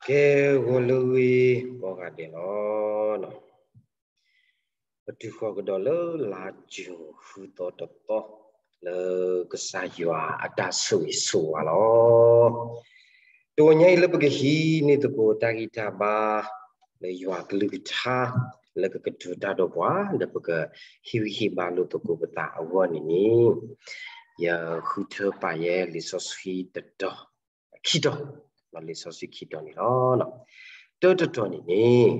ကဲ ဂီၤလၢဂ့ၤကိးဂၤဒဲးလီၤ. ပတုၤဃီၤကဒီးလၢလါယူၤဃုသီတသီ လၢကစၢ်ယွၤအတၢ်ဆိၣ်ဂ့ၤဆိၣ်ဝါလီၤ. တဂီၤညါအံၤလၢပကဟံးန့ၢ်သကိးတၢ်ဂံၢ်တၢ်ဘါ လၢယွၤကလုၢ်ကထါ လၢကကတိၤတၢ်ဒီးပှၤ ဒီးပကဟ့ၣ်ဂံၢ်ဟ့ၣ်ဘါလိာ်သကိးပသးအဂီၢ်န့ၣ်န့ၣ်, ယဃုထၢပာ်ယဲလံာ်စီဆှံတတီၤ, ခံတီၤ, လံာ်စီဆှံခံတီၤန့ၣ်လီၤ. တၢတတီၤန့ၣ်န့ၣ်,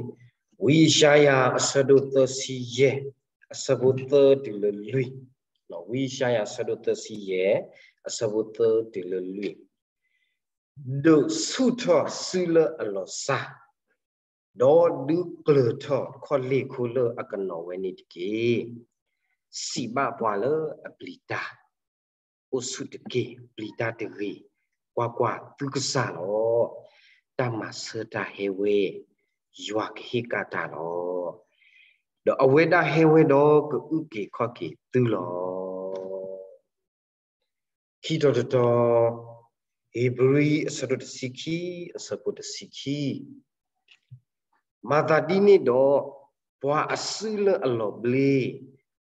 ဝံယၡါယၤအဆၢဒိၣ်သၢဆံယဲၢ်, အဆၢဖိသၢတုၤလၢလွံၢ်, ဝံယၡါယၤအဆၢဒိၣ်သၢဆံယဲၢ်, အဆၢဖိသၢတုၤလၢလွံၢ်, ဒုးဆူၣ်ထီၣ်စုလၢအလီၤစၢ်, ဒီးဒုးကျၢၤထီၣ်ခီၣ်လ့ၢ်ခိၣ်လၢအကနိးဝဲန့ၣ်တက့ၢ်. စံးဘၣ်ပှၤလၢအပျံၤတၢ်, အိၣ်ဆူၣ်တက့ၢ်, ပျံၤတၢ်တဂ့ၤ, ကွၢ်ကွၢ်, သုကစၢ်လီၤ. တၢ်မၤဆၢတၢ်ဟဲဝဲ, ယွၤကဟ့ၣ်ကဒါတၢ်လီၤ. ဒီးအဝဲဒၣ်ဟဲဝဲဒီးကအုၣ်က့ၤခီၣ်က့ၤသုလီၤ. ခံတီၤတတီၤ, ဧ့ၤဘြံၤအဆၢဒိၣ်တဆံခံ, အဆၢဖိတဆံခံ, မၤသးဒ်န့ၣ်ဒီး, ပှၤအစုလၢအလီၤ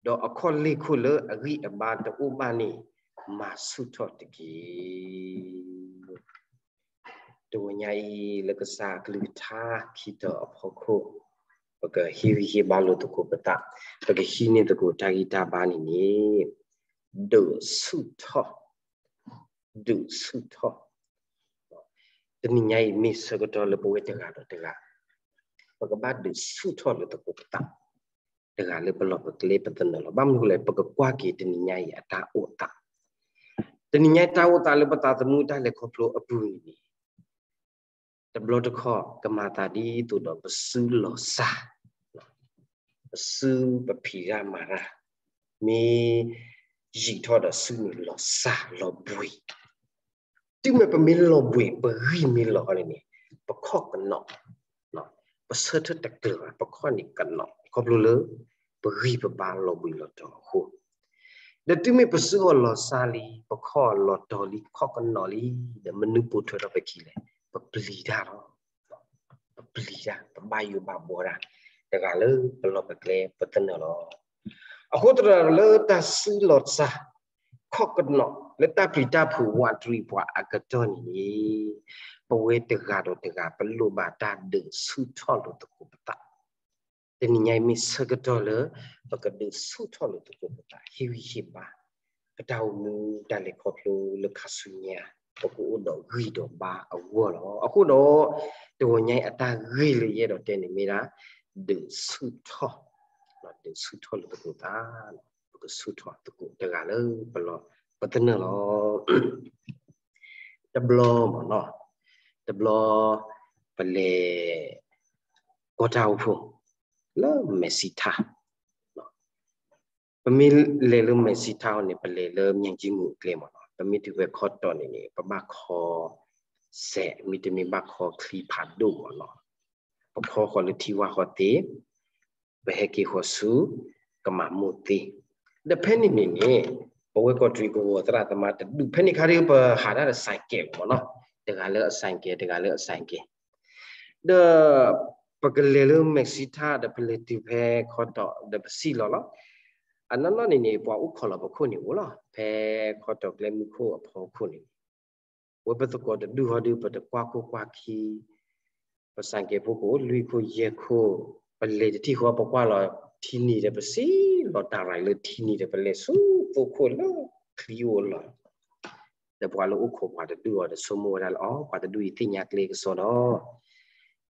ဘျ့, ဒီးအခီၣ်လ့ၢ်ခိၣ်လၢအဂံၢ်အဘါတအိၣ်ဘၣ်န့ၣ်, မၤဆူၣ်ထီၣ်တက့ၢ်. တဂီၤညါအံၤ လၢကစၢ်အကလုၢ်ကထါခံတီၤအဖီခိၣ်, ပကဟ့ၣ်ဂံၢ်ဟ့ၣ်ဘါလိာ်သကိးပသး, ပကဟံးန့ၢ်သကိးတၢ်ဂံၢ်တၢ်ဘါန့ၣ်န့ၣ်, ဒုးဆူၣ်ထီၣ်, ဒုးဆူၣ်ထီၣ်. တနံၤညါအံၤမ့ၢ်ဆၢကတီၢ်လၢပဝဲတဂၤဒီးတဂၤ, ပကဘၣ်ဒုးဆူၣ်ထီၣ်လိာ်သကိးပသး, တဂၤလၢပလီၢ်ပကျဲပသနၢၣ်လီၤ. ဘၣ်မနုၤလဲၣ်, ပကကွၢ်က့ၤတနံၤညါအံၤအတၢ်အိၣ်သး, တနံၤညါအံၤတၢ်အိၣ်သးလၢပသးသမူတၢ်လဲၤခီဖျိအပူၤန့ၣ်န့ၣ်, တဘျီတခီၣ် ကမၤသးဒ်သိးဒီးပစုလီၤစၢ်, ပစုပဖံးတၢ်မၤတၢ်, မ့ၢ်ယံာ်ထီၣ်ဒီးစုန့ၣ်လီၤစၢ်လီၤဘှံး, တုၤမ့ၢ်ပမ့ၢ်လီၤဘှံး ပဂံၢ်မ့ၢ်လီၤန့ၣ်န့ၣ်, ပခီၣ်ကနိး, ပဆၢထၢၣ်တကျၢၤဘၣ်, ပခီၣ်န့ၣ်ကနိး, ခီဖျိလၢပဂံၢ်ပဘါလီၤဘှံးလီၤတီၤအဃိ, ဒီးတုၤမ့ၢ်ပစုအီၤလီၤစၢ်လံ, ပခီၣ်လီၤတီၤလံ, ခီၣ်ကနိးလံ, ဒီးမနုၤပိာ်ထွဲထီၣ်ပခံလဲၣ်, ပပျံၤတၢ်လီၤ. ပပျံၤတၢ်, ပဘၣ်ယိၣ်ဘၣ်ဘှီတၢ်, တဂၤလၢပလီၢ်ပကျဲပသနၢၣ်လီၤ. အဃိသတးဒီးလၢတၢ်စုလီၤစၢ်, ခီၣ်ကနိးလၢတၢ်ပျံၤတၢ်ဖုးဝးတရံးပှၤအကတီၢ်န့ၣ်န့ၣ်, ပဝဲတဂၤဒီးတဂၤ ပလိၣ်ဘၣ်တၢ်ဒုးဆူၣ်ထီၣ်လိာ်သကိးပသး, တနံၤညါအံၤမ့ၢ်ဆၢကတီၢ်လၢ ပကဒုးဆူၣ်ထီၣ်လိာ်သကိးပသး, ဟ့ၣ်ဂံၢ်ဟ့ၣ်ဘါ, ပတၢ်အိၣ်မူတၢ်လဲၤခီဖျိလၢခါဆူညါ, ပကအိၣ်ဒီးဂံၢ်ဒီးဘါအဂီၢ်လီၤ. အဃိဒီး, တဂီၤညါအံၤအတၢ်ဂ့ၢ်လၢယအဲၣ်ဒိးတဲန့ၣ်မ့ၢ်ဒၣ်, ဒုးဆူၣ်ထီၣ်, ဒုးဆူၣ်ထီၣ်လိာ်သကိးသး, ပကဆူၣ်ထီၣ်သကိးတဂၤလၢပလီၢ်ပသနၢၣ်လီၤ. တဘျီမ့ၢ်နီၤ, တဘျီ, ပလဲၤ, ကီၢ်တၢ်အိၣ်ဖှိၣ်, လၢမဲာ်စံးထါ ပမ့ၢ်လဲၤလၢမဲာ်စံးထါအီၤန့ၣ် ပလဲၤလၢမၠဲၣ်ကၠံမူးအကျဲမ့ၢ်နီၤ, ပမ့ၢ်တုၤဖဲခီတီၤန့ၣ်န့ၣ် ပဘၣ်ခီ, စဲး မ့တမ့ၢ်ဘၣ်ခီချံဖးဒိၣ်မ့ၢ်နီၤ, ပခီဃီၤလၢထံဝါဃီသ့, ပဟဲက့ၤဃီၤဆူ, ကမၤမိၢ်သ့, ဒီးဖဲန့ၣ်န့ၣ်န့ၣ်, ပဝဲကီးတရံးကဝီၤသရၣ်သမါတဒူၣ် ဖဲန့ၣ်ခါဒီး ပဟးဒၣ်ဒီးစဲးကဲးမ့ၢ်နီၤ, တဂၤလၢအစဲးကဲး တဂၤလၢအစဲးကဲး ဒီးပကလဲၤလၢမဲာ်စံးထါဒီးပလဲၤတုၤဖဲခီတီၤဒီးပစံၣ်လီၤလီၤ. အနီၢ်နီၢ်န့ၣ်န့ၣ် ပှၤအိၣ်ခိးလီၤပခိၣ်န့ၣ်အိၣ်လီၤ ဖဲခီတီၤကျဲမုၢ်ခိၣ်အဖီခိၣ်န့ၣ်, ဝဲပသကိးတဒူၣ်ဟီဒီး ပတကွၢ်ခိၣ်ကွၢ်ခံ, ပစဲးကဲးဖိကအိၣ်လွံၢ်ခိၣ်ယဲၢ်ခိၣ်, ပလဲၤတထံၣ်ဃီ ပကွၢ်လီၤထံနံၤဒီး ပစံၣ်လီၤတၢ်ရၤလၢထံနံၤဒီး ပလဲၤဆူသိခိၣ်လၢချံအိၣ်လီၤ ဒီးပှၤလၢအိၣ်ခိးပှၤတဒူၣ်အီၤဒီးဆိကမိၣ်ဝဲဒၣ်လၢ အီၤ ပှၤတဒူၣ်အံၤသ့ၣ်ညါကျဲကစီဒီး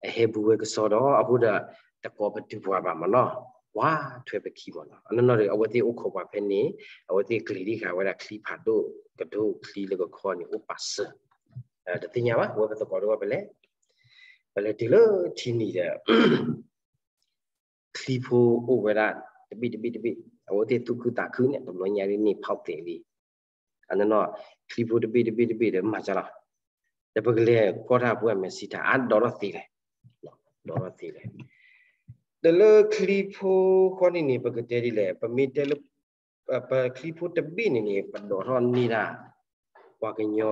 အဟဲဘူးဝဲကစီဒီး အဃိဒီး တကိးပတုာ်ပှၤဘၣ်မ့ၢ်နီၤ, ကွၢ်ထွဲပခံမ့ၢ်နီၤ. အနီၢ်နီၢ်ဒီး အဝဲသ့ၣ်အိၣ်ခိးပှၤဖဲန့ၣ် အဝဲသ့ၣ်ကျ့ၤဒံးဃာ်ဝဲဒၣ်ချံဖးဒိၣ်ကဒိၣ်ချံလၢကခီန့ၣ် အိၣ်ပာ်စၢၤ, တသ့ၣ်ညါဘၣ် ဝဲပသကိးတဝီပလဲၤ, ပလဲၤတုၤလၢထံနံၤဒီး ချံဖိအိၣ်ဝဲဒၣ် တဘ့ၣ်တဘ့ၣ်တဘ့ၣ်, အဝဲသ့ၣ်သူၣ်ခုသးခုန့ၣ် တဘျီညါဒ်န့ၣ်ဖီၣ်သဲးလံ. အနီၢ်နီၢ် ချံဖိတဘ့ၣ်တဘ့ၣ်တဘ့ၣ်ဒီးမၤစၢၤလီၤ. ဒီးပကလဲၤကီၢ်တၢ်ပှဲၤမဲာ်စံးထါ အါဒီးထီၣ်သ့လဲၣ်, ဒီးထီၣ်သ့လဲၣ်. ဒီးလၢချံဖိဃီန့ၣ်န့ၣ် ပကတဲဒ်လဲၣ်, ပမ့ၢ်တဲလၢ ပချံဖိတဘ့ၣ်န့ၣ်န့ၣ် ပဒိးထီၣ်န့ၢ်ဒၣ် ပှၤကညီ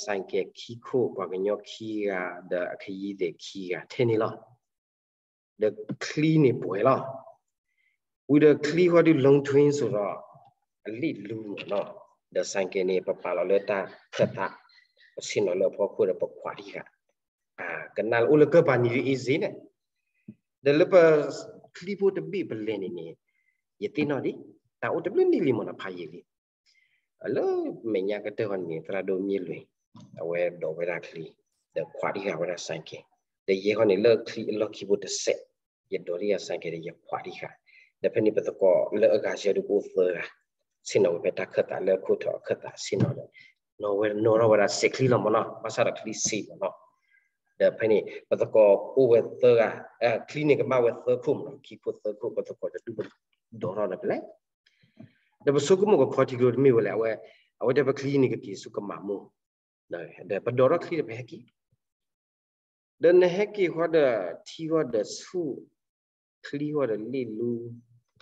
စဲးကဲးခံခိၣ်, ပှၤကညီခံဂၤ ဒီးအခယံသ့ၣ်ခံဂၤထဲန့ၣ်လီၤ. ဒီးချံန့ၣ်ပှဲၤလီၤ. ဝံၤဒီးချံဃီဒုး long train စိၤဒီး အလ့ၣ်လူမ့ၢ်နီၤ, ဒီးစဲးကဲးန့ၣ် ပပာ်လီၤလၢတၢ်ခၢၣ်သး, ပဆ့ၣ်နီၤလၢအဖီခိၣ်ဒီးပခွးတံၢ်ဃာ်, ကနၣ်လၢအိၣ်လၢကၢၢ်ပၤနံၤဒ်အ့စ့န့ၣ်, ဒီးလၢပချံဖိတဘ့ၣ်ပလဲၤန့ၣ်န့ၣ်, ယသ့ၣ်နီၣ်ဒံး, တၢ်အိၣ်တဘျုးနံၣ်လံမ့ၢ်နီၤ ဖးယံာ်လံ လၢမဲာ်ညါကတၢၢ်ဃီန့ၣ် သရၣ်ဒိၣ်မ့ၢ်လွံၢ်, အဝဲဒိးဝဲဒၣ်ချံ, ဒီးခွးတံၢ်ဃာ်ဝဲဒၣ်စဲးကဲး, ဒီးယဲဃီန့ၣ်လၢချံအလီၢ်ခံဖိတစဲး, ယဒိးတံၢ်ဃာ်စဲးကဲးဒီးယခွးတံၢ်ဃာ်, ဒီးဖဲန့ၣ်ပသကိးလၢအဂၤစၢၤဒုးကအိၣ်သၢဂၤ, ဆ့ၣ်နီၤဝဲဖဲတၢ်ခၢၣ်သးလၢအခိၣ်ထီၣ်အခၢၣ်သးဆ့ၣ်နီၤဒီး, နီၤဝဲနီၤထီၣ်ဝဲဒၣ်စဲးချံလီၤမ့ၢ်နီၤ ဘၣ်ဆၣ်ဒီးချံဆံးမ့ၢ်နီၤ, ဒီးဖဲန့ၣ် ပသကိးအိၣ်ဝဲသၢဂၤ, ချံန့ၣ်ကဘၣ်ဝဲသၢခိၣ်မ့ၢ်နီၤ ခံခိၣ်သၢခိၣ် ပသကိးတဒူၣ်ပဒိးထီၣ်ဒီးပလဲၤ ဒီးပဆိကမိၣ်ကခီထံကျိတမ့ၢ်ဝဲလဲၣ်, အဝဲ, အဝဲတဲပချံန့ၣ်ကက့ၤဆူကမၤမိၢ်, ဒီးပဒိးထီၣ်ချံဒီးပဟဲက့ၤ, ဒီးနဟဲက့ၤဃီဒီး ထံဃီဒီးဆူၣ်, ချံဃီဒီးလ့ၣ်လူ,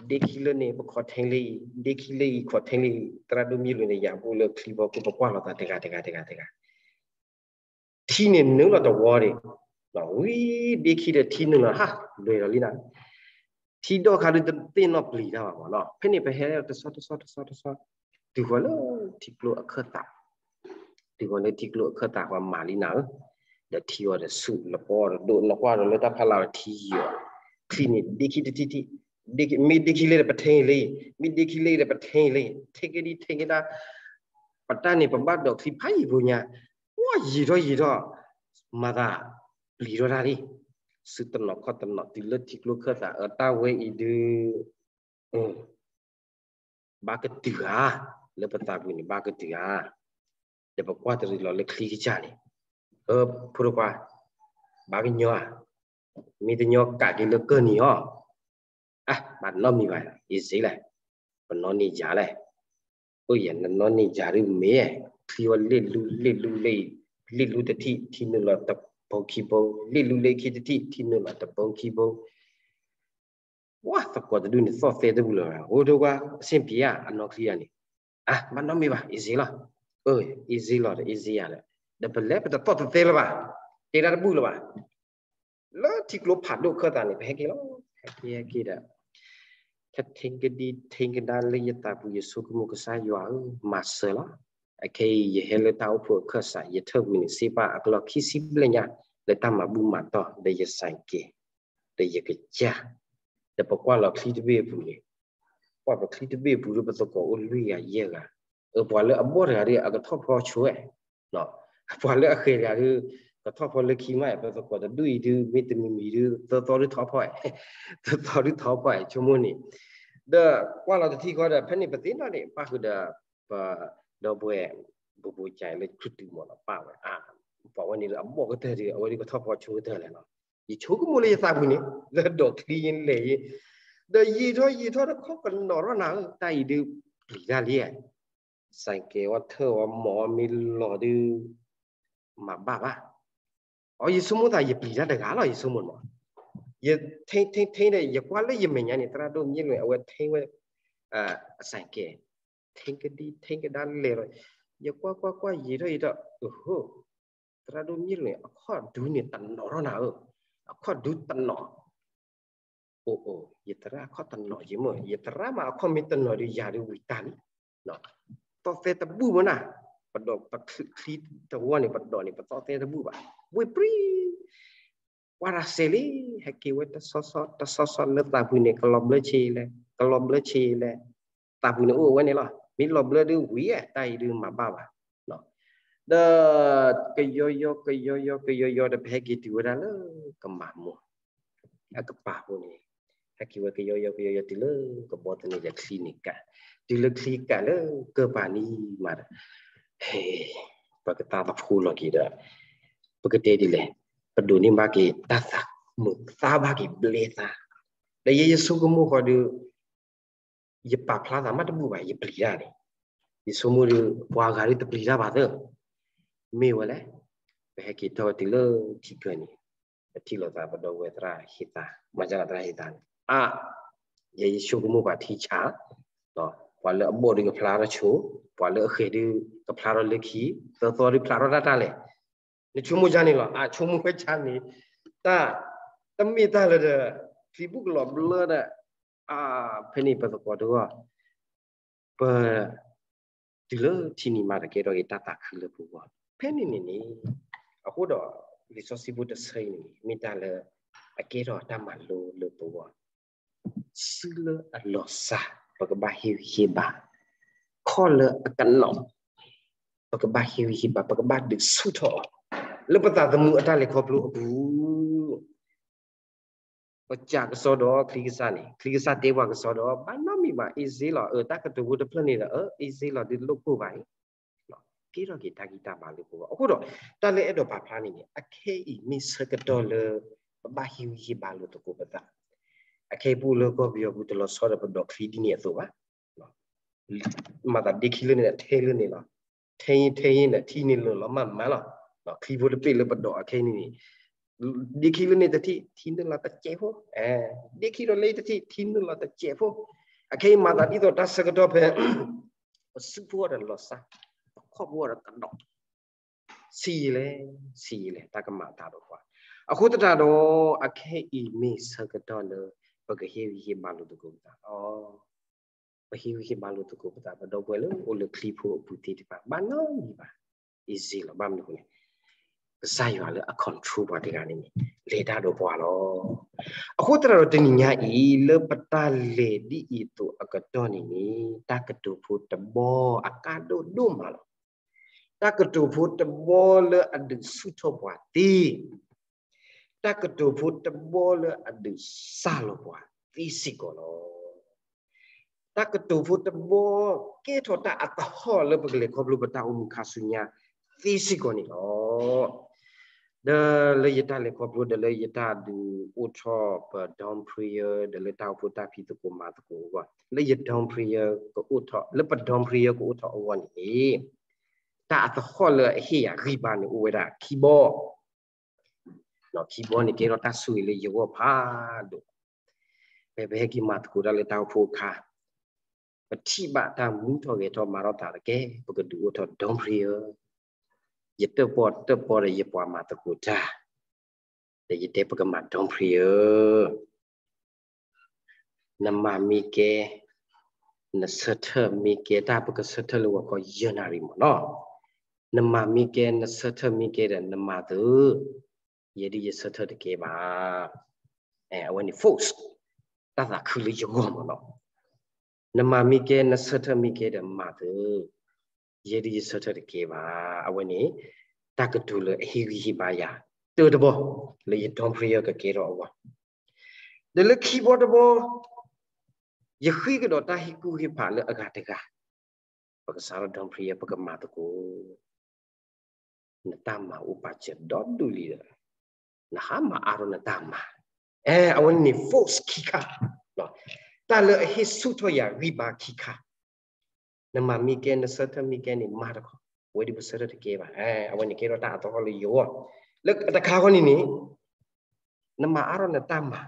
ဒ့ခံလၢန့ၣ် ပခီထဲလၢအံၤ, ဒ့ခံလၢအံၤ ခီထဲလၢအံၤ, သရၣ်ဒိၣ်မ့ၢ်လွံၢ်န့ၣ် ယၤပအိၣ်လၢချံဖီခိၣ် ပကွၢ်လီၤသးတဂၤတဂၤတဂၤတဂၤ ထံန့ၣ်နုာ်လီၤတဝီဒံး, ဝံၤဒ့ခံဒီးထံနုာ်လီၤဟးလွဲၢ်လီၤလံနၤ, ထံဒီၣ်ခါဒုးတသ့ၣ်နီၣ်ပျံၤတၢ်ဘၣ်မ့ၢ်နီၤ, ဖဲန့ၣ်ပဟဲတဆီတဆီတဆီတဆီ, တုၤဃီၤလၢထံကျိအခၢၣ်သး, တုၤဃီၤလၢထံကျိအခၢၣ်သးပှၤမၤလံနၤဧၢ, ဒီးထံဃီၤဒီးဆူၣ်လပီတဒိၣ် နကွၢ်ဒီးလၢတၢ်ဖးလၢ်ဒီးထံယီၤ, ချံန့ၣ်ဒ့ခံတထံၣ်ထံၣ်, မ့ၢ်ဒ့ခံလၢဒီးပထဲလၢအံၤ, မ့ၢ်ဒ့ခံလၢဒီးပထဲလၢအံၤ, ထဲကဒံထဲကဒါ ပတၢ်န့ၣ် ပဘၣ်ဒိးချံဖးယံာ်ဖိညါ, ပှၢ်ယံာ်ထီၣ်ယံာ်ထီၣ်, မၤသးပျံၤထီၣ်တၢ်လံ, ဆူတနီၤခီၣ်တနီၤ တုၤလၢထံကျိခၢၣ်သးအတၢ်ဝဲအံၤဒုး, ဘၣ်ကတုၤဧါ, လၢပသးပူၤန့ၣ် ဘၣ်ကတုၤဧါ, ဒီးပကွၢ်တရံးလီၤလၢချံကစၢ်န့ၣ်, အၢ ဖိတခွါ, ဘၣ်ကညီဧါ, မ့ၢ်တညီကးက့ၤလၢကၢၢ်နံၤအီၤ အါ ဘၣ်နီတမံၤဘၣ်, အ့စ့လဲၣ်, ပနီၣ်န့ၢ်ယၤလဲၣ်, အိၣ်ယဲ နနီၣ်န့ၢ်ယၤဒုးမ့ၢ်, ချံဝဲလ့ၣ်လူ လ့ၣ်လူလ့ၣ်, လ့ၣ်လူတထံၣ် ထံနုာ်လီၤတဘိခံဘိ, လ့ၣ်လူလ့ၣ်ခံတထံၣ် ထံနုာ်လီၤတဘိခံဘိ, ဝါ သကိးတဒူၣ်န့ၣ် သီၣ်သဲတဘူၣ်လၢၤဘၣ်, အိၣ်ဒိၣ်ကွၢ် အဆ့ၣ်ပံၤဧါ အနီၣ်ချံဧါန့ၣ်, အါ ဘၣ်နီတမံၤဘၣ် အ့စ့လီၤ, အ့စ့လီၤဒီး အ့စ့ယၤဒီး, ဒီးပလဲၤပတသီၣ်သဲလၢၤဘၣ်, တဲဒၣ်တဘူၣ်လၢၤဘၣ် လၢထံကျိဖးဒိၣ်ခၢၣ်သးန့ၣ် ပဟဲက့ၤလီၤ, ဟဲက့ၤဟဲက့ၤဒီး, ထထ့ကဒံထ့ကဒါလၢယသးပူၤ ယဆိကမိၣ်ကစၢ်ယွၤဧၢ, မၤစၢၤလီၤ, အခဲအံၤ ယဟဲလၢတၢ်အိၣ်ဖှိၣ်အခၢၣ်စး ယထၢၣ်ပူၤန့ၣ် စ့ပာ်အကလီၢ်ခံဆံဘျဲၣ်ညါ လၢတၢ်မၤဘူၣ်မၤတီၢ် ဒီးယစဲးကဲး, ဒီးယကစၢ်, ဒီးပကွၢ်လီၤချံတဘ့ၣ်အပူၤန့ၣ်, ကွၢ်ပချံတဘ့ၣ်အပူၤဒီး ပသကိးအိၣ်လွံၢ်ဂၤယဲၢ်ဂၤ, အၢ ပှၤလၢအဘီၣ်တဂၤဒီး အကထီၣ်ဖီဆိဝဲ ပှၤလၢအဃဲၤတဂၤဒီး ကထီၣ်ဖီလၢခံမး, ပသကိးတဒူၣ်အံၤဒုး မ့တမံၤမံၤဒုး သၢသီဒုးထီၣ်ဖီ, သၢသီဒုးထီၣ်ဖီ ဆိကမိၣ်န့ၣ်, ဒီးကွၢ်လီၤတထံၣ်ဃီဒီး ဖဲန့ၣ်ပသ့ၣ်နီၣ်န့ၣ် ပၣ်ဃုာ်ဒီး ပဒီပုၢ်ဝဲၢ် ဘူးဘူးကၠးလၢခရံာ်တုၤမီၤလီၤပၢ်ဝဲ, ပှၤဝဲန့ၣ်ဒီးအဘီၣ်ကတၢၢ်ဒီး အဝဲဒုးကထီၣ်ဖီဆိကတၢၢ်လဲၣ်လီၤ, ယဆိကမိၣ်လၢယသးပူၤန့ၣ် လၢဒိးချံယလဲၤယံၤ, ဒီးယံာ်ထီၣ်ယံာ်ထီၣ်တခီကနီၤထီၣ်နၤဧၢ, တၢ်အံၤဒုးပျံၤတၢ်လံ စဲးကဲးဝဲထၢၣ်ဝဲမီၢ်မ့ၢ်လီၤဒုး မၤဘၣ်ဘၣ်, အ ယဆိကမိၣ်သးယပျံၤတၢ်တဂၤလီၤ ယဆိကမိၣ်မး, ယထ့ထ့ထ့ဒီး ယကွၢ်လၢယမဲာ်ညါန့ၣ် သရၣ်ဒိၣ်မ့ၢ်လွံၢ် အဝဲထ့ဝဲ အစဲးကဲး, ထ့ကဒံထ့ကဒါလဲၤလီၤ, ယကွၢ်ကွၢ်ကွၢ်ယံာ်ထီၣ်ယံာ်ထီၣ်, အိၣ် သရၣ်ဒိၣ်မ့ၢ်လွံၢ် အခီၣ်ဒူန့ၣ်တနီၤထီၣ်နၤဧၢ, အခီၣ်ဒူတနီၤ အိၣ်အိၣ် ယသရၣ်အခီၣ်တနီၤယမ့ၢ် ယသရၣ်မးအခီၣ်မ့ၢ်တနီၤဒီးယၤဒုးဝံၤတၢ်လံ, သီၣ်သဲတဘူၣ်မးနၤ, ပဒိးပချံတဝီန့ၣ် ပဒိးန့ၣ် ပသီၣ်သဲတဘူၣ်ဘၣ်, ဝံၤပြံ ကွၢ်တၢ်စဲးလံ, ဟဲက့ၤဝဲတဆီဆီတဆီဆီလၢသးပူၤန့ၣ် ကလီၤဘျၢဆ့လဲၣ်, ကလီၤဘျၢဆ့လဲၣ်, သးပူၤန့ၣ်အိၣ်ဝဲန့ၣ်လီၤ, မ့ၢ်လီၤဘျၢဒုးဝံၤဧါ တၢ်အံၤဒုးမၤဘၣ်ဘၣ် ဒီး ကယီယီ ကယီယီ ကယီယီ ဒီးပဟဲက့ၤတုၤဝဲဒၣ်လၢကမၤမိၢ် အကပၤဖိန့ၣ်, ဟဲက့ၤဝဲကယီယီ ကယီယီ တုၤလၢကဘီသန့ၤဒီးချံန့ၣ်က, တုၤလၢချံကးလၢကၢၢ်ပၤနံၤမးဒီး, ဟဲ, ပကသါသဖှိလီၤက့ၤဒီး, ပကတဲဒ်လဲၣ်, ပဒိးန့ၢ်ဘၣ်က့ၤတၢ်သးမုာ်သးဘၣ်က့ၤဘျဲသး, ဒီးယဲယဆိကမိၣ်ဃီဒီး ယပာ်ဖျါသးမးတဘူၣ်ဘၣ် ယပျံၤတၢ်န့ၣ်, ယဆိကမိၣ်ဒီး ပှၤဂၤဒုးတပျံၤတၢ်ဘၣ်သၢ, မ့ၢ်ဝဲလဲၣ်, ပဟဲက့ၤထီၣ်တုၤလၢထံကၢၢ်န့ၣ်, ပထံၣ်လိာ်သးပဒီပုၢ်ဝဲၢ်သရၣ်ဟ့သါ, မၤစၢ်လီၤသရၣ်ဟ့သါန့ၣ်, အါ, ယဲယဆိကမိၣ်ပှၤထံဆး, ဒီး ပှၤလၢအဘီၣ်ဒုးကဖျါထီၣ်ဆိ, ပှၤလၢအဃဲၤဒုးကဖျါထီၣ်လၢခံ, သၢသီဒုးဖျါထီၣ်တၢ်တၢ်လဲၣ်. နဆိကမိၣ်ဒ်န့ၣ်လီၤ. အဆိကမိၣ်ဝဲဒ်န့ၣ်, တၢ်, တမ့ၢ်တၢ်လၢဒီး ချံပူကလီၤဘျၢဒီး, ဖဲန့ၣ်ပသကိးတဂီၢ်, ပ တုၤလၢထံနံၤမးတကဲထီၣ်က့ၤတၢ်သးခုလၢပဂီၢ်. ဖဲန့ၣ်န့ၣ်န့ၣ်, အဃိဒီး လံာ်စီဆှံဖိတဆၢအံၤန့ၣ် မ့ၢ်တၢ်လၢအကဲထီၣ်တၢ်မၤလိလၢပဂီၢ်, စုလၢအလီၤစၢ် ပကဘၣ်ဟ့ၣ်ဂံၢ်ဟ့ၣ်ဘါ, ခီၣ်လၢအကနီၤ ပကဘၣ်ဟ့ၣ်ဂံၢ်ဟ့ၣ်ဘါ, ပကဘၣ်ဒုးဆူၣ်ထီၣ်အီၤ လၢပသးသမူအတၢ်လဲၤခီဖျိအပူၤ. ပစံးကစီဒီးချံကစၢ်န့ၣ်, ချံကစၢ်တဲပှၤကစီဒီး ဘၣ်နီတမံၤဘၣ်, easy လီၤ. အတၢ်ကတိၤဖိတဖျၢၣ်န့ၣ်ဒီး easy လီၤ, ဒုးလိၣ်ကိၢ်ဘၣ်အံၤ, ကဲထီၣ်က့ၤတၢ်ဂံၢ်တၢ်ဘါလၢပဂီၢ်. အဃိဒီး တၢ်လၢအဲၣ်ဒိးပာ်ဖျါန့ၣ်န့ၣ် အခဲအံၤမ့ၢ်ဆၢကတီၢ်လၢ ပဘၣ်ဟ့ၣ်ဂံၢ်ဟ့ၣ်ဘါလိာ်သကိးပသး. အခဲအံၤပအိၣ်လၢကီၢ်ပယီၤပူၤ တလီၤဆီဒီးပဒိးချံဒ်န့ၣ်အသိးဘၣ်. မၤသးဒ့ခံလၢန့ၣ် ထဲလၢန့ၣ်လီၤ. ထဲထဲန့ၣ် ထံန့ၣ်လီၤလီၤမးမးလီၤ. ချံဖိတဘ့ၣ်လၢပဒိးအခဲအံၤန့ၣ်န့ၣ်, ဒ့ခံလၢန့ၣ်တထံၣ် ထံနုာ်လီၤတစဲးဖိ, ဒ့ခံဒီးလၢတထံၣ် ထံနုာ်လီၤတစဲးဖိ. အခဲအံၤမၤသးဒ်သိးတၢ်ဆၢကတီၢ်ဖဲ ပစုဖိအီၤဒီးလီၤစၢ်, ပခီၣ်ဖိအီၤဒီးကဒီး ဆံးယံာ်လဲၣ်, ဆံးယံာ်လဲၣ် တၢ်ကမၤအသးဒီးပှၤ. အဃိသတးဒီး အခဲအံၤမ့ၢ်ဆၢကတီၢ်လၢ ပကဟ့ၣ်ဂံၢ်ဟ့ၣ်ဘါလိာ်သကိးပသးလီၤ. ပဟ့ၣ်ဂံၢ်ဟ့ၣ်ဘါလိာ်သကိးပသး ပဒီပုၢ်ဝဲၢ်လၢအိၣ်လၢချံဖိအပူၤသ့ၣ်တဖၣ် ဘၣ်နီတမံၤဘၣ်, easy လီၤ. ဘၣ်မနုၤအဃိန့ၣ် ကစၢ်ယွၤလၢအ control ပှၤတဂၤန့ၣ်န့ၣ် လဲၤတၢ်ဒီးပှၤလီၤ. အဃိသတးဒီးတနံၤညါအံၤ လၢပတၢ်လဲၤဒ်အံၤအသိးအကတီၢ်န့ၣ်န့ၣ် တၢ်ကတိၤဖိတဘီအကါဒိၣ်ဒိၣ်မးလီၤ. တၢ်ကတိၤဖိတဘီလၢအဒုးဆူၣ်ထီၣ်ပှၤသ့, တၢ်ကတိၤဖိတဘီလၢအဒုးစၢ်လီၤပှၤသ့စ့ၢ်ကီးလီၤ. တၢ်ကတိၤဖိတဘီ ကဲထီၣ်တၢ်အသဟီၣ်လၢပကလဲၤခီဖျိပတၢ်အိၣ်မူခါဆူညါသ့စ့ၢ်ကီးန့ၣ်လီၤ. ဒီးလၢယတၢ်လဲၤခီဖျိ ဒီးလၢယတၢ်ဒုးအိၣ်ထီၣ်ပ dorm prayer ဒီးလၢတၢ်အိၣ်ဖှိၣ်တၢ်ဖံးသကိးမၤသကိးအဂီၢ်, လၢယ dorm prayer ကအိၣ်ထီၣ် လၢပ dorm prayer ကအိၣ်ထီၣ်အဂီၢ်န့ၣ်န့ၣ်, တၢ်အသဟီၣ်လၢအဟ့ၣ်ယၤဂံၢ်ဘါန့ၣ် အိၣ်ဝဲဒၣ်ခံဘီ ခံဘီန့ၣ် ကဲထီၣ်တၢ်ဆိၣ်ဂ့ၤလၢယဂီၢ်ဖးဒိၣ်. ဖဲပဟဲက့ၤမၤသကိးတၢ်လၢတၢ်အိၣ်ဖှိၣ်အခါ, ပထံၣ်ဘၣ်တၢ်မူထီၣ်ဂဲၤထီၣ်မၤထီၣ်သးတက့ၢ်, ပကဒုးအိၣ်ထီၣ် dorm prayer. ယတၢၣ်ပီၣ်တၢၣ်ပီဒီးယပှၤမၤသကိးတၢ်, ဒီးယတဲပကမၤ dorm prayer. နမၤမ့ၢ်ကဲ, နဆၢထၢၣ်မ့ၢ်ကဲ တၢ်ပကဆၢထၢၣ်လၢဂီၤခီယဲၢ်နၣ်ရံၣ်မးနီၤ. နမၤမ့ၢ်ကဲ နဆၢထၢၣ်မ့ၢ်ကဲဒီး နမၤသု, ယဲဒ်ယဆၢထၢၣ်တကဲဘၣ်. အဝဲန့ၣ် force တၢ်သးခုလၢယဂီၢ်မးနီၤ. နမၤမ့ၢ်ကဲ နဆၢထၢၣ်မ့ၢ်ကဲဒီးမၤသု, ယဲဒ်ယဆၢထၢၣ်တကဲဘၣ်. အဝဲန့ၣ် တၢ်ကတိၤလၢအဟ့ၣ်ဂံၢ်ဟ့ၣ်ဘါယၤ တၢတဘီ လၢယ dorm prayer ကကဲထီၣ်အဂီၢ်. ဒီးလၢခံဘီတဘီ ယဃ့ကဒီးတၢ်ဟ့ၣ်ကူၣ်ဟ့ၣ်ဖးလၢအဂၤတဂၤ, ပကစးထီၣ် dorm prayer ပကမၤသကိး. နတၢ်မၤအိၣ်ပာ်စၢၤဒီဒူၣ်လံဒီး နဟးမၤအါထီၣ်နတၢ်မၤ. အဝဲန့ၣ် force ခံခါ, တၢ်လၢအဟ့ၣ်ဆူၣ်ထီၣ်ယၤဂံၢ်ဘါခံခါ. နမၤမ့ၢ်ကဲ နဆၢထၢၣ်မ့ၢ်ကဲန့ၣ် မၤတခီ, ဝဲဒ်ပဆၢထၢၣ်တကဲဘၣ်. အဝဲန့ၣ်ကဲထီၣ်တၢ်အသဟီၣ်လၢယဂီၢ်. လၢတခါဃီန့ၣ်န့ၣ် နမၤအါထီၣ်နတၢ်မၤ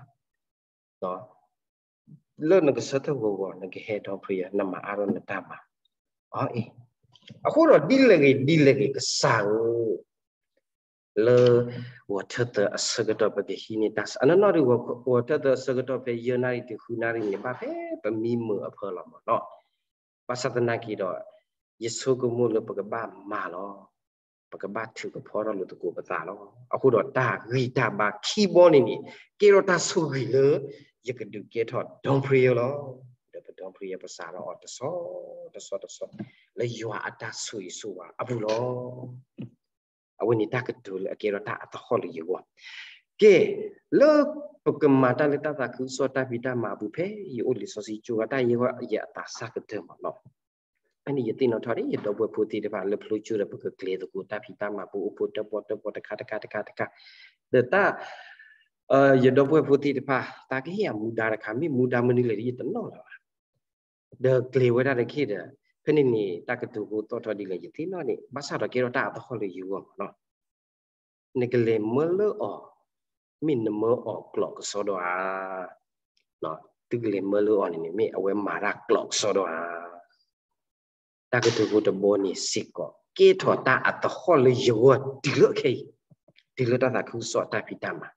လၢနကဆၢထၢၣ်ဂီၤဂီၤ နကဟဲ dorm prayer နမၤအါထီၣ်နတၢ်မၤ. အအံၤ, အဃိဒီးဒ်လဲၣ်ဂ့ၤ ဒ်လဲၣ်ဂ့ၤ ကစၢ်ဧၢ, လၢဂီၤထၢၣ်သၢအဆၢကတီၢ် ပကဟံးန့ၢ်တၢ်ဆၢ, အနီၢ်နီၢ်ဒုး ဂီၤထၢၣ်သၢအဆၢကတီၢ် ဖဲယဲၢ်နၣ်ရံၣ်တုၤဃုနၣ်ရံၣ်န့ၣ် ဘၣ်ဖဲပမံမုာ်အဖၢလီၤမးနီၤ. ဘၣ်ဆၣ်သနာ်က့ဒီး ယဆိကမိၣ်လၢပကဘၣ်မၤလီၤ. ပကဘၣ်ထုးကဖီထီၣ်လိာ်သကိးပသးလီၤ. အဃိဒီးတၢ်ဂံၢ်တၢ်ဘါခံဘီန့ၣ်န့ၣ် ကဲထီၣ်တၢ်ဆိၣ်ဂ့ၤလၢ ယကဒုးကဲထီၣ် dorm prayer လီၤ. ဒီးပ dorm prayer ပစးထီၣ်အီၤတဆီတဆီတဆီ လၢယွၤအတၢ်ဆိၣ်ဂ့ၤဆိၣ်ဝါအပူၤလီၤ. အဝဲန့ၣ်တၢ်ကတိၤလၢအကဲထီၣ်တၢ်အသဟီၣ်လၢယဂီၢ်. ကဲ, လၢပကမၤတၢ်လၢတၢ်သးခုကစီၣ်တၢ်ဖံးတၢ်မၤအပူၤ ဖဲယအိၣ်လံာ်စီဆှံကၠိဂၤ တၢ်ယဲၢ်ဂီၢ်ယအသးစၢ်ကတၢၢ်မးနီၤ. ဖဲန့ၣ်ယသ့ၣ်နီၣ်ထီၣ်ဒ် ယဒီပုၢ်ဝဲၢ်ဖိသ့ၣ်တဖၣ်လၢဖျိကၠိဒီး ပကကျဲၤသကိးတၢ်ဖံးတၢ်မၤ ပအိၣ်ဖှိၣ်တၢၣ်ပီၣ်တၢၣ်ပီတခါတခါတခါတခါ, ဒီးတၢ် ယဒီပုၢ်ဝဲၢ်ဖိသ့ၣ်တဖၣ် သးကဟ့ၣ်ယၤမူဒါတခါ မ့ၢ်မူဒါမနုၤလဲၣ်ဒီး ယတနီၣ်လၢၤဘၣ်. ဒီးကျဲၤဝဲဒၣ်တခီဒီး ဖဲန့ၣ်န့ၣ် တၢ်ကတိၤဖိသီၣ်ထီၣ်ဒ်လဲၣ် ယသ့ၣ်နီၣ်န့ၣ် ဘၣ်ဆၣ်ဒီးကဲထီၣ်တၢ်အသဟီၣ်လၢယဂီၢ်မးနီၤ. နကလဲၤမၢလၢအီၤ မ့ၢ်နမၢအီၤကျိးကစီဒီဧါ. သုကလဲၤမၢလၢအီၤန့ၣ်န့ၣ် မ့ၢ်အဝဲမၤတၢ်ကျိးကစီဒီဧါ. တၢ်ကတိၤဖိတဘီန့ၣ်စ့ၢ်ကီး ကဲထီၣ်တၢ်အသဟီၣ်လၢယဂီၢ်တုၤလၢခဲအံၤ, တုၤလၢတၢ်သးခုကစီၣ်အတၢ်ဖံးတၢ်မၤ,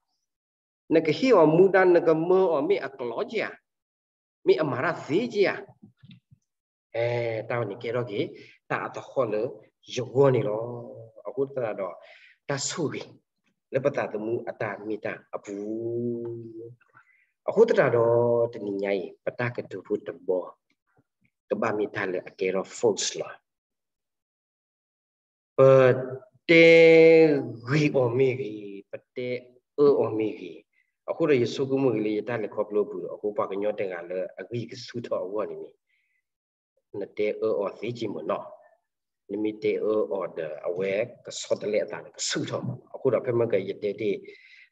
နကဟ့ၣ်အီၤမူဒါ နကမၢအီၤမ့ၢ်အကျိၤက့ဧါ, မ့ၢ်အမၤတၢ်သ့က့ဧါ, အဲ တၢ်ဝဲန့ၣ်ကဲထီၣ်က့ၤ တၢ်အသဟီၣ်လၢယဂီၢ်န့ၣ်လီၤ. အဃိသတးဒီး တၢ်ဆိၣ်ဂ့ၤ လၢပသးသမူအတၢ်မ့ၢ်တၢ်အပူၤ, အဃိသတးဒီး တနံၤညါအံၤ ပတၢ်ကတိၤဖိတဘီ ကဘၣ်မ့ၢ်တၢ်လၢအကဲထီၣ် focus လီၤ. ပတဲဂ့ၤအီၤမ့ၢ်ဂ့ၤ, ပတဲအၢအီၤမ့ၢ်ဂ့ၤ, အဃိဒီးယဆိကမိၣ်ဂ့ၤလၢ ယတၢ်လဲၤခီဖျိအပူၤဒီး အဃိပှၤကညီတဂၤလၢအဂံၢ်ကဆူၣ်ထီၣ်အဂီၢ်န့ၣ်န့ၣ် နတဲအၢအီၤသ့က့မ့ၢ်နီၤ, နမ့ၢ်တဲအၢအီၤဒီး အဝဲကဆီတလဲအသးလၢကဆူၣ်ထီၣ်မ့ၢ်နီၤ. အဃိဒီးဖဲမ့ၢ်ကယတဲတ့ၢ်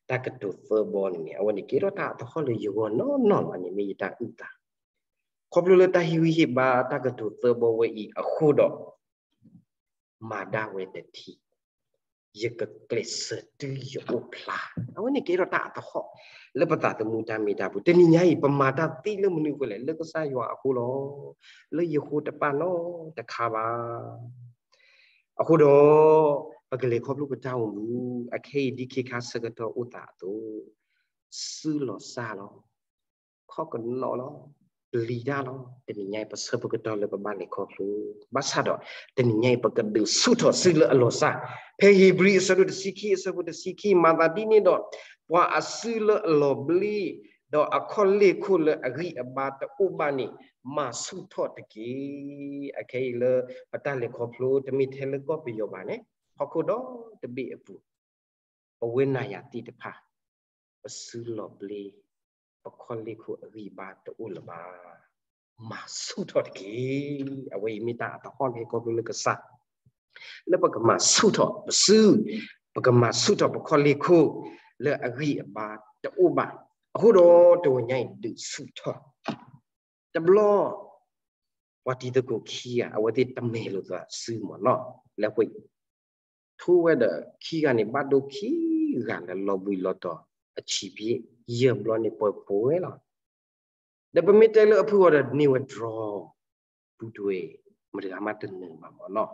တၢ်ကတိၤသၢဘီန့ၣ်န့ၣ် အဝဲန့ၣ်ကဲထီၣ်တၢ်အသဟီၣ်လၢယဂီၢ်နီၢ်နီၢ်လီၤန့ၣ် မ့ၢ်ယတၢ်အုၣ်သး ခီဖျိလၢတၢ်ဟ့ၣ်ဂံၢ်ဟ့ၣ်ဘါတၢ်ကတိၤသၢဘီဝဲအံၤအဃိဒီး မၤဒၣ်ဝဲတထံၣ်, ယကကျဲးစၢးတုၤယအိၣ်ဖျါ, အဝဲန့ၣ်ကဲထီၣ်တၢ်အသဟီၣ် လၢပသးသမူတၢ်မ့ၢ်တၢ်ပူၤ. တနံၤညါအံၤ ပမၤတၢ်သ့လၢမနုၤအဃိလဲၣ်, လၢကစၢ်ယွၤအဃိလီၤ, လၢယဃိတပာ်နီတခါဘၣ်. အဃိဒီး ပကလဲၤခီဖျိပတၢ်အိၣ်မူ အခဲအံၤဒ်ခ့ခါဆၢကတီၢ်အိၣ်သးအသိး, စုလီၤစၢ်လီၤ ခီၣ်ကနီၤလီၤ, ပျံၤတၢ်လီၤ. တနံၤညါအံၤ ပဆၢပကတီၢ်လၢပဘၣ်လဲၤခီဖျိ, ဘၣ်ဆၣ်ဒီး တနံၤညါအံၤ ပကဒုးဆူၣ်ထီၣ်စုလၢအလီၤစၢ်. ဖဲဧ့ၤဘြံၤအဆၢဒိၣ်တဆံခံ အဆၢဖိတဆံခံ မၤသးဒ်န့ၣ်ဒီး ပှၤအစုလၢအလီၤဘျ့ ဒီးအခီၣ်လ့ၢ်ခိၣ်လၢအဂံၢ်အဘါတအိၣ်ဘၣ်န့ၣ် မၤဆူၣ်ထီၣ်တက့ၢ်. အခဲအံၤလၢပတၢ်လဲၤခီဖျိ တမ့ၢ်ထဲလၢကီၢ်ပယီၤဘၣ်န့ၣ်, ဟီၣ်ခိၣ်ဒီတဘ့ၣ်အပူၤ ပဝဲနၤယၤသ့ၣ်တဖၣ် ပစုလီၤဘျ့, ပခီၣ်လ့ၢ်ခိၣ်အဂံၢ်ဘါတအိၣ်လၢၤဘၣ်. မၤဆူၣ်ထီၣ်တက့ၢ်. အဝဲအံၤမ့ၢ်တၢ်အသဟီၣ်လၢဟဲခီဖျိလၢကစၢ်, လၢပကမၤဆူၣ်ထီၣ်ပစု, ပကမၤဆူၣ်ထီၣ်ပခီၣ်လ့ၢ်ခိၣ် လၢအဂံၢ်အဘါတအိၣ်ဘၣ်. အဃိဒီးတဝဲညါအံၤဒုးဆူၣ်ထီၣ် တဘျီ ပှၤတံၤသကိးခံဂၤ အဝဲသ့ၣ်တမဲာ်လိာ်သးစုမ့ၢ်နီၤ, လၢပှဲၤ ထိဝဲဒီးခံဂၤန့ၣ် ဘၣ်ဒိခံဂၤလၢလီၤဘှံးလီၤတီၤ အဆံးဘ့ၣ်ယဲၢ်ဘျီန့ၣ် ပှဲၤပှဲၤလီၤ. ဒီးပမ့ၢ်တဲလၢအဖုအီၤဒီးန့ၢ်ဝဲတြီ ပူၤတဝဲ မတၤတဂၤမးတနၢၤဘၣ်မ့ၢ်နီၤ.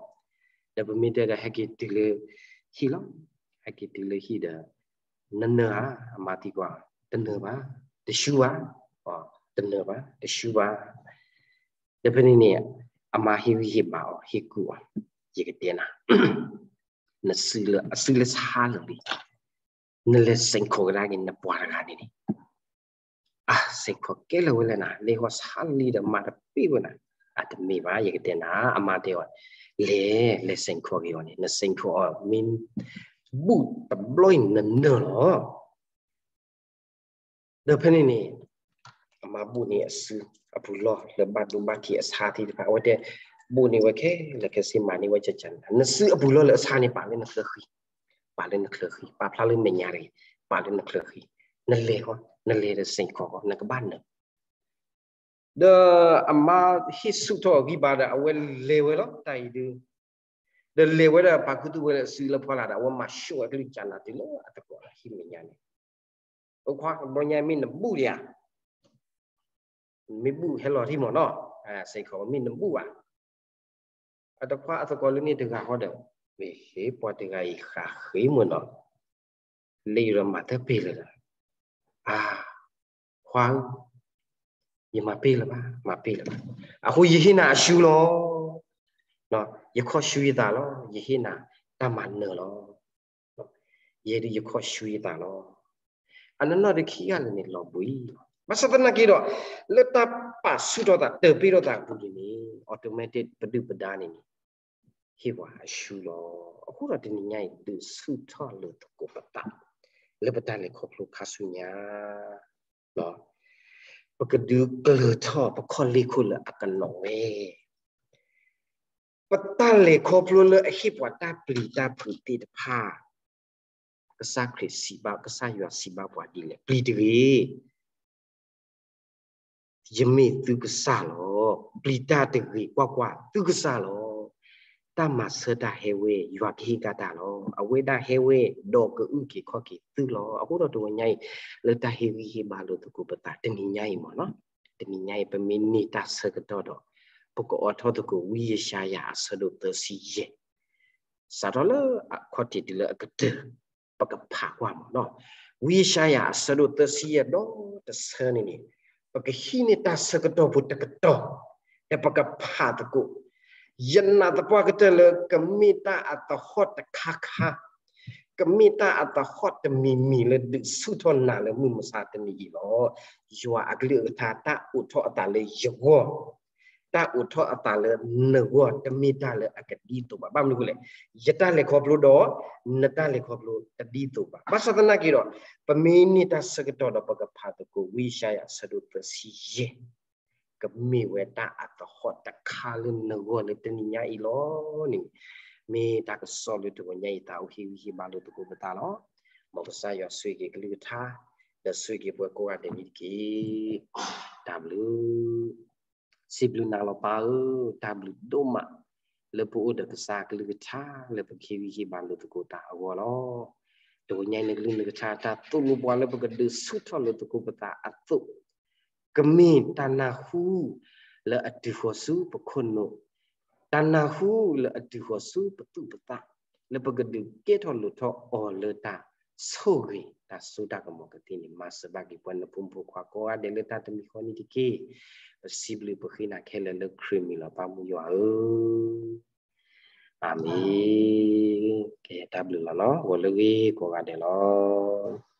ဒီးပမ့ၢ်တဲဒီး ဟဲက့ၤတုၤလၢဟံၣ်လီၤ, ဟဲက့ၤတုၤလၢဟံၣ်ဒီး နနၢၤဧါ, အမါသံကွၢ်, တနၢၤဘၣ်, တဆူဘၣ်, တနၢၤဘၣ်, တဆူဘၣ်. ဒီးဖဲန့ၣ်န့ၣ် အမါဟ့ၣ်ဂံၢ်ဟ့ၣ်ဘါအီၤ ဟ့ၣ်ကူၣ်အီၤ, ယကတဲနၤ, နစုလၢအစုလၢဆါလၢာ်လံ, နလဲၤစဲးခိးကဒါက့ၤနပှၤတဂၤန့ၣ်န့ၣ် အါ စဲးခိးကဲလၢာ်ဝဲလဲၣ်နၤ, လ့ၣ်ဟီၣ်ဆါလံဒီးမၤတပ့ၢ်ဝဲနၤ, အတမ့ၢ်ဘၣ် ယကတဲနၤ, အမါတဲအီၤ, လဲၤ လဲၤစဲးခိးက့ၤအီၤန့ၣ်, နစဲးခိးအီၤမ့ၢ် ဘူၣ်တဘျီအံၤနနၢၤလီၤ. ဒီးဖဲန့ၣ်န့ၣ် အမါဘိၣ်န့ၢ်အစုအပူၤလီၢ်လၢဘၣ်ဒိဘၣ်ထံးအဆါသ့ၣ်တဖၣ်, အဝဲတဲ ဘိၣ်န့ၢ်ဝဲခဲလၢာ်ခဲဆ့ မၤန့ၢ်ဝဲကကနၤ, နစုအပူၤလီၢ်လၢအဆါန့ၣ် ပာ်လၢနချၢဃံ, ပာ်လၢနချၢဃံ, ပာ်ဖျါလၢမဲာ်ညါတဂ့ၤ, ပာ်လၢနချၢဃံ, နလဲၤဃီ, နလဲၤဒီးစဲးခိးဃီ, နကဘၣ်နၢၤ ဒီးအမါဟ့ၣ်ဆူၣ်ထီၣ်အဂံၢ်ဘါဒီး အဝဲလဲၤဝဲလီၤ တၢ်အံၤဒုး, ဒီးလဲၤဝဲဒီးပာ်ခူသူၣ်ဝဲလၢအစုလၢဖီလာ်ဒီး အဝဲမၤဆှိၣ်ဝဲကလုၢ်ကနၤတုၤလၢအသကိးဟံၣ်မဲာ်ညါန့ၣ်, အိခွါ ဘျီညါမ့ၢ်နဘူၣ်ဒံးဧါ, မ့ၢ်ဘူၣ်ဟဲလီၤထံမ့ၢ်နီၤ, စဲးခိးမ့ၢ်နဘူၣ်ဧါ. အတခွါအသကိးလၢန့ၣ်တဂၤဃီဒီး, မ့ၢ်ဟ့ၣ်ပှၤတဂၤအံၤဃးဃ့မ့ၢ်နီၤ, လၢယဒီးမၤတပ့ၢ်လၢၤဒီး, အါ, ခွါဧၢ, ယမၤပ့ၢ်လၢၤဘၣ်, မၤပ့ၢ်လၢၤဘၣ်, အဃိယဟ့ၣ်နၤအစုလီၤ, ယခီၣ်ဆူယသးလီၤ, ယဟ့ၣ်နၤတၢ်မၤနၢၤလီၤ. ယဲဒုးယခီၣ်ဆူယသးလီၤ. အနီၢ်နီၢ်ဒီးခံဂၤလၢာ်န့ၣ်လီၤဘှံးလီၤ. ဘၣ်ဆၣ်သနာ်က့ဒီး လၢတၢ်ပာ်ဆူၣ်ထီၣ်သး တၢ်ပ့ၢ်ထီၣ်သးအပူၤန့ၣ်န့ၣ် automatic ပဒုၣ်ပဒါန့ၣ်န့ၣ် ဟ့ၣ်ပှၤအစုလီၤ. အဃိဒီးတနံၤညါအံၤ ဒုးဆူၣ်ထီၣ်လၢသကိးပသး လၢပတၢ်လဲၤခီဖျိခါဆူညါ ပကဒုးကျၢၤထီၣ်ပခီၣ်လ့ၢ်ခိၣ်လၢအကနီၤဝဲ ပတၢ်လဲၤခီဖျိလၢအဟ့ၣ်ပှၤတၢ်ပျံၤတၢ်ဖုးသ့ၣ်တဖၣ် ကစၢ်ခရံာ်စံးဘၣ် ကစၢ်ယွၤစံးဘၣ်ပှၤဒ်လဲၣ်, ပျံၤတဂ့ၤ, ယမ့ၢ်သုကစၢ်လီၤ. ပျံၤတၢ်တဂ့ၤ, ကွၢ်ကွၢ်, သုကစၢ်လီၤ. တၢ်မၤဆၢတၢ်ဟဲဝဲ, ယွၤကဟ့ၣ်ကဒါတၢ်လီၤ. အဝဲဒၣ်ဟဲဝဲ, ဒီးကအုၣ်က့ၤခီၣ်က့ၤသုလီၤ. အဃိဒီးတဝီညါအံၤ လၢတၢ်ဟ့ၣ်ဂံၢ်ဟ့ၣ်ဘါလိာ်သကိးပသး တနံၤညါအံၤမ့ၢ်နီၤ, တနံၤညါအံၤ ပမ့ၢ်န့ၢ်တၢ်ဆၢကတီၢ်ဒီး ပကအိးထီၣ်သကိး ဝံယၡါယၤအဆၢဒိၣ်သၢဆံယဲၢ်, စးထီၣ်လၢအခီၣ်ထံးတုၤလၢအကတၢၢ်, ပကဖးကွၢ်မးနီၤ. ဝံယၡါယၤအဆၢဒိၣ်သၢဆံယဲၢ်ဒီးတဆၢန့ၣ်န့ၣ်, ပကဟံးန့ၢ်တၢ်ဆၢကတီၢ်ဖိတကတီၢ်, ဒီးပကဖးသကိး ယနာ်သပှၢ်ကတၢၢ်လၢ ကမ့ၢ်တၢ်အသဟီၣ်တခါခါ, ကမ့ၢ်တၢ်အသဟီၣ်တမံၤမံၤလၢဒုးဆူၣ်ထီၣ်နၤလၢမုၢ်မဆါတနံၤအံၤလီၤ. ယွၤအကလုၢ်အကထါ တၢ်အိးထီၣ်အသးလၢယဂီၢ်, တၢ်အိးထီၣ်အသးလၢနဂီၢ် တမ့ၢ်တၢ်လၢအကဒ်သိးဘၣ်. ဘၣ်မနုၤအဃိလဲၣ်, ယတၢ်လဲၤခီဖျိဒီး နတၢ်လဲၤခီဖျိတဒ်သိးဘၣ်. ဘၣ်ဆၣ်သနာ်က့ဒီး ပမ့ၢ်န့ၢ်တၢ်ဆၢကတီၢ်ဒီး ပကဖးသကိး ဝံယၡါယၤအဆၢဒိၣ်သၢဆံယဲၢ်, ကမ့ၢ်ဝဲတၢ်အသဟီၣ်တခါလၢနဂီၢ်လၢတနံၤညါအံၤလီၤန့ၣ်, မ့ၢ်တၢ်ကစီၣ်လၢတဂီၤညါအံၤ တၢ်အိၣ်ဟ့ၣ်ဂံၢ်ဟ့ၣ်ဘါလိာ်သကိးပသးလီၤ. မ်ကစၢ်ယွၤဆိၣ်ဂ့ၤက့ၤကလုၢ်ကထါ, ဒီးဆိၣ်ဂ့ၤက့ၤပှၤကိးဂၤဒဲးန့ၣ်တက့ၢ်. တၢ်ဘျုး စံးဘျုးနၤလီၤပၢ်ဧၢ, တၢ်ဘျုးဒိၣ်မး လၢပအိၣ်ဒီးကစၢ်ကလုၢ်ကထါ လၢပကဟ့ၣ်ဂံၢ်ဟ့ၣ်ဘါလိာ်သကိးတၢ်အဂီၢ်လီၤ. တဂီၤညါအံၤ နကလုၢ်နကထါ တၢ်သိၣ်လိပှၤလၢပကဒုးဆူၣ်ထီၣ်လိာ်သကိးပသးအသိး, ကမ့ၢ်တၢ်နၢ်ဟူလၢအတုၤဃီၤဆူပခိၣ်နူာ်, တၢ်နၢ်ဟူလၢအတုၤဃီၤဆူပသူၣ်ပသး, လၢပကဒုးကဲထီၣ်လိာ်ထီၣ်အီၤလၢတၢ်ဆိၣ်ဂ့ၤ တၢ်စိတၢ်ကမီၤကသ့န့ၣ်, မၤစၢၤဘၣ်က့ၤပှၤနဖိမုၣ်ဖိခွါကိးဂၤဒဲးလၢတၢ်တမံၤဃီန့ၣ်တက့ၢ်. ပစံးဘျုးပဃ့နၤခဲလၢာ်လၢခရံာ်မံၤလီၤ ပၢ်မုၢ်ယွၤဧၢ, အၤမ့ၣ်. ကဲတၢ်ဘျုးလီၤနီၤ, ဂီၤလၢအဂ့ၤကိးဂၤဒဲးလီၤ.